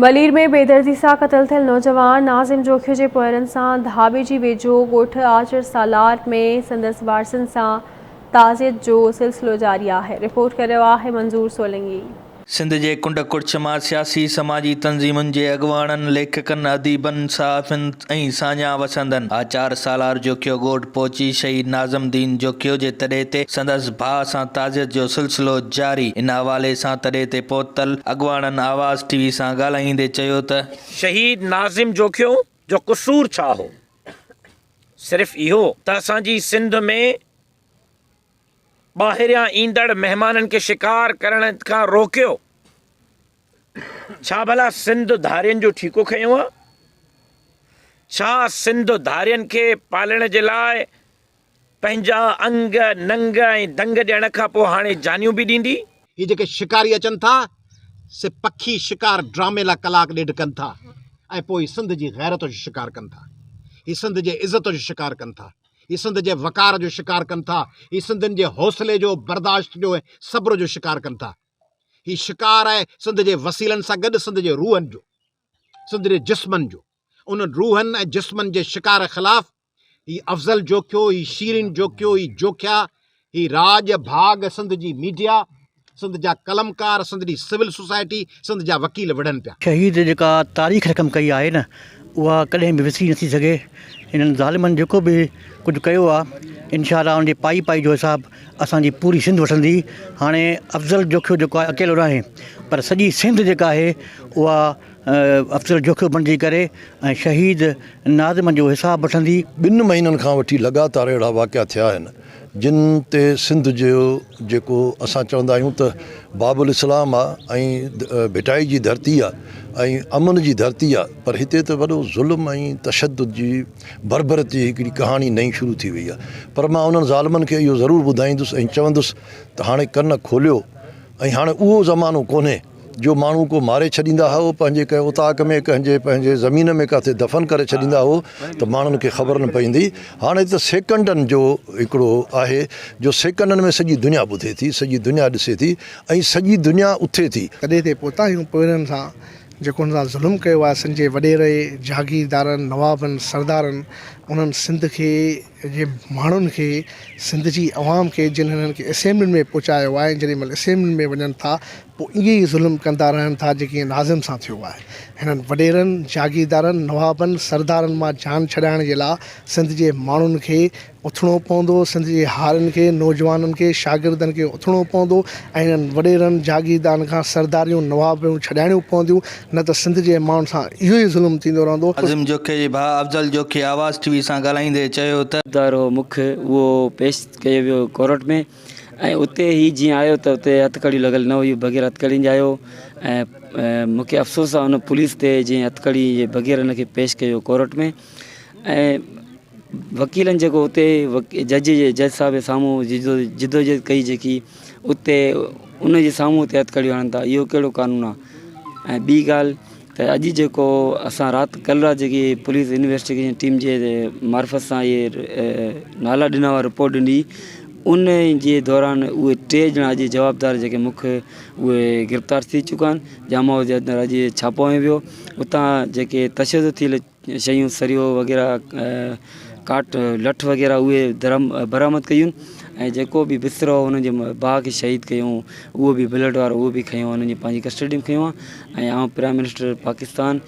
ملير ۾ بيدردي سان قتل ٿيل نوجوان ناظم جوکيو جي پوئرن سان ڌاٻيجي ويجهو ڳوٺ آچر سالار ۾ سندس وارثن سان تعزيت جو سلسلو جاري آهي، رپورٽ ڪري رهيو آهي منظور سولنگي. سنڌ جي ڪنڊ ڪڙڇ مان سياسي سماجي تنظيمن جي اڳواڻن، ليکڪن، اديبن، صحافين ۽ ساڃاهه وسندن آچار سالار جوکيو ڳوٺ پهچي شهيد ناظم الدين جوکيو جي تڏي تي سندس ڀاء سان تعزيت جو سلسلو جاري ان حوالي سان تڏي تي پهتل اڳواڻن آواز ٽي وي سان ڳالهائيندي چيو ته. شهيد ناظم جوکيو جو قصور ڇا هو؟ صرف اهو ته اسان جي سنڌ ۾ ٻاهريان ايندڙ مهمانن کي شڪار ڪرڻ کان روڪيو. ڇا ڀلا سنڌ ڌارين جو ٺيڪو کنيو آ؟ ڇا سنڌ ڌارين کي پالڻ جي لاء پنهنجا انگ، ننگ ۽ دنگ ڏيڻ کان پوء هاڻي جانيون به ڏيندي؟ هي جيڪي شڪاري اچن ٿا سي پکي شڪار ڊرامي لاء ڪلاڪ ڏيڍ ڪن ٿا ۽ پوء هي سنڌ جي غيرت جو شڪار ڪن ٿا. هي سنڌ جي عزت جو شڪار ڪن ٿا. هي سنڌ جي وقار جو شڪار ڪن ٿا، هي سنڌين جي حوصلي جو، برداشت جو ۽ صبر جو شڪار ڪن ٿا. هي شڪار آهي سنڌ جي وسيلن سان گڏ سنڌ جي روحن جو، سنڌ جي جسمن جو. انهن روحن ۽ جسمن جي شڪار خلاف هي افضل جوکيو، هي شيرين جوکيو، هي جوکيا، هي راڄ ڀاڳ سنڌ جي ميڊيا، سنڌ جا قلمڪار، سنڌ جي سول سوسائٽي، سنڌ جا وڪيل وڙهن پيا. شهيد جيڪا تاريخ رقم ڪئي آهي نه اها ڪڏهن به وسري نٿي سگهي. انهن ظالمن جيڪو به ڪجهه ڪيو آهي انشاء الله ان جي پائي پائي جو حساب اسان جي پوري سنڌ وٺندي. هاڻي افضل جوکيو جيڪو آهي اڪيلو ناهي پر سڄي سنڌ جيڪا آهي اها افضل جوکيو بڻجي ڪري ۽ شهيد ناظم جو حساب وٺندي. ٻن مهينن کان وٺي لڳاتار اهڙا واقعا ٿيا آهن جن تي سنڌ جو جيڪو اسان چوندا آهيون ته باب الاسلام آ ۽ ڀٽائي جي ڌرتي آ ۽ امن جي ڌرتي آ پر هتي ته وڏو ظلم ۽ تشدد جي بربريت جي هڪڙي ڪهاڻي نئين شروع ٿي وئي آ پر مان انهن ظالمن کي اهو ضرور ٻڌائيندس ۽ چوندس ته هاڻي ڪن کوليو ۽ هاڻي اهو زمانو ڪونهي جو ماڻهو ڪو ماري ڇڏيندا هئو پنهنجي ڪنهن اوطاق ۾ ڪنهن جي پنهنجي زمين ۾ ڪاٿي دفن ڪري ڇڏيندا هئو ته ماڻهن کي خبر نه پوندي هاڻي ته سيڪنڊن جو هڪڙو آهي جو سيڪنڊن ۾ سڄي دنيا ٻڌي ٿي سڄي دنيا ڏسي ٿي ۽ سڄي دنيا اٿي ٿي. تڏي تي پهتا آهيون پوئرن سان جيڪو هن سان ظلم ڪيو آهي سنڌ جي وڏيري جاگيردارن نوابن سردارن انهن سنڌ کي جي ماڻهن کي سنڌ جي عوام کي جن هنن کي اسيمبلين ۾ پهچايو آهي ۽ جڏهن مهل اسيمبلين ۾ وڃن ٿا پوء ائين ئي ظلم ڪندا رهن ٿا جيڪي ناظم سان ٿيو آهي هنن وڏيرن جاگيردارن نوابن سردارن مان جان ڇڏائڻ جي لاء سنڌ جي ماڻهن کي اٿڻو پوندو، سنڌ جي هارين کي، نوجوانن کي، شاگردن کي اٿڻو پوندو ۽ انهن وڏيرن، جاگيردارن کان سرداريون، نوابيون ڇڏائڻيون پونديون، نه ته سنڌ جي ماڻهن سان اهو ئي ظلم ٿيندو رهندو. عظيم جوکي جي ڀاء افضل جوکي آواز ٽي وي سان ڳالهائيندي چيو ته. دار هو مک اهو پيش ڪيو ويو ڪورٽ ۾ ۽ اتي هي جيئن آيو ته اتي هٿڪڙيون لڳل نه هيون بغير هٿڪڙين جي آيو ۽ مونکي افسوس آهي ان پوليس تي جنهن هٿڪڙي جي بغير هن کي پيش ڪيو ڪورٽ ۾ ۽ وڪيلن جيڪو اتي جج جي جج صاحب جي سامهون جدوجهد ڪئي جيڪي اتي ان جي سامهون اتي هٿڪڙيون هڻن ٿا اهو ڪهڙو قانون آهي ۽ ٻي ڳالهه ته اڄ جيڪو اسان رات ڪل رات جيڪي پوليس انويسٽيگيشن ٽيم جي معرفت سان اهي نالا ڏنا هئا رپورٽ ڏني ان جي دوران اهي ٽي ڄڻا اڄ جوابدار جيڪي مک اهي گرفتار ٿي چڪا آهن جامع جي اندر اڄ ڇاپو هنيو ويو اتان جيڪي تشدد ٿيل شيون سريو وغيره ڪاٺ لٺ وغيره اهي برآمد ڪيون ۽ جيڪو به بسترو هو انهن جي ڀاء کي شهيد ڪيون اهو به بلٽ وارو اهو به کنيو انهن جي پنهنجي ڪسٽڊي ۾ کنيو آهي ۽ آئون prime minister Pakistan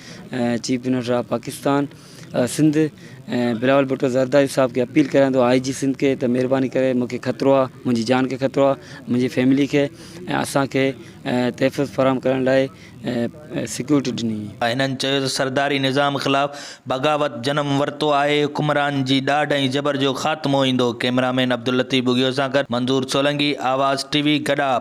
chief minister of Pakistan Sindh ۽ Bilawal Bhutto Zardari صاحب کي اپيل ڪريان ٿو آء جي سنڌ کي ته مهرباني ڪري مونکي خطرو آهي منهنجي جان کي خطرو آهي منهنجي فيملي کي ۽ اسان کي تحفظ فراهم ڪرڻ لاء سيڪيورٽي ڏني. هنن چيو ته سرداري نظام خلاف بغاوت جنم ورتو آهي، حڪمران جي ڏاڍ ۽ جبر جو خاتمو ايندو، ڪئميرا مين عبداللطيف ٻگهيو سان گڏ منظور سولنگي، آواز ٽي وي، گڏاپ.